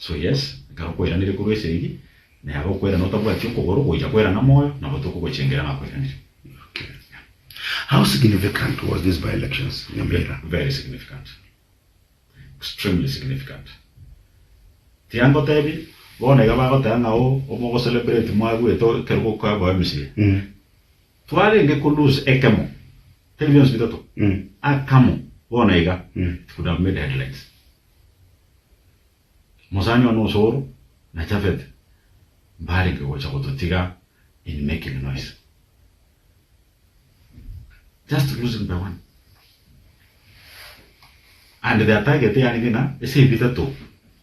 So yes, ekero kwairanire korwa esegi, neba okoirana otabwati okogoro, gocha koirana moyo, nabo tokogochengera ng'a kwairanire. Okay. How significant was this by elections, Nyamira? Very significant. Extremely significant. Tiga ngotebi, bono iga bagoteba ng'a oh, omogo celebrate mwabuete ekero gokoa MCA. Twarenge ko lose ekemo, tari bionsi bitato, akamo bono iga, it could have made headlines. Mosani one Osoro na Japhet mbarenge gocha gototiga in making noise. Just losing by one. And their target yarenge ng'a ase ebitato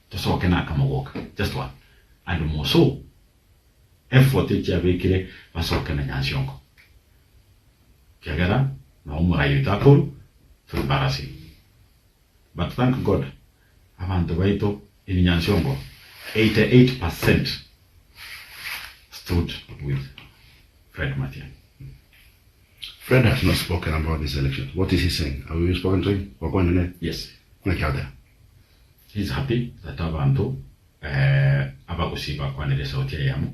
tosoke na akamo goka, just one. And more so, effort echiabekire basoke na Nyansiongo. Ekiagera noo omorai oito akorwa to embarrass him. But thank God abanto baito in Nyansiongo 88 percent stood with Fred Matiang'i. Fred has not spoken about this election. What is he saying? Have you spoken to him? Gwakwana nere? Yes. Naki agoteba? He's happy that abanto abagusii bakwanire esauti eyemo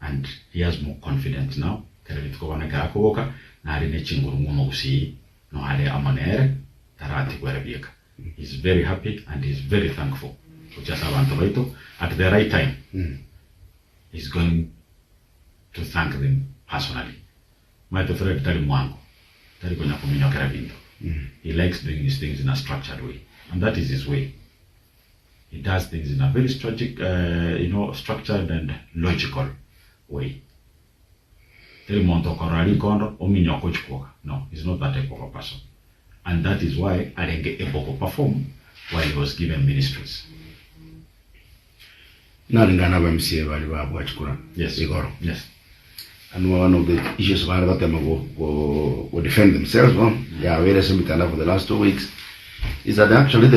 and he has more confidence now kera rituko bono ekero akoboka nare ne chinguru ng'a omogusii noare amo nere taratigwa ere bieka. He is very happy and he is very thankful gochia ase abanto baito at the right time he is going to thank them personally. Omanyete Fred tari mwango, tari konya kominyokera binto, he likes doing his things in a structured way and that is his way. He does things in a very strategic, you know, structured and logical way. Teri monto okorora rikondo ominyoka ochia kwoga. No, he's not that type of a person. And that is why arenge able ko perform while he was given ministries. Narenge na aba MCA baria babua chikura Yes. igoro. Yes. And one of the issues bare gotema go, go, go defend themselves no yabeire ase emitandao for the last 2 weeks is that actually they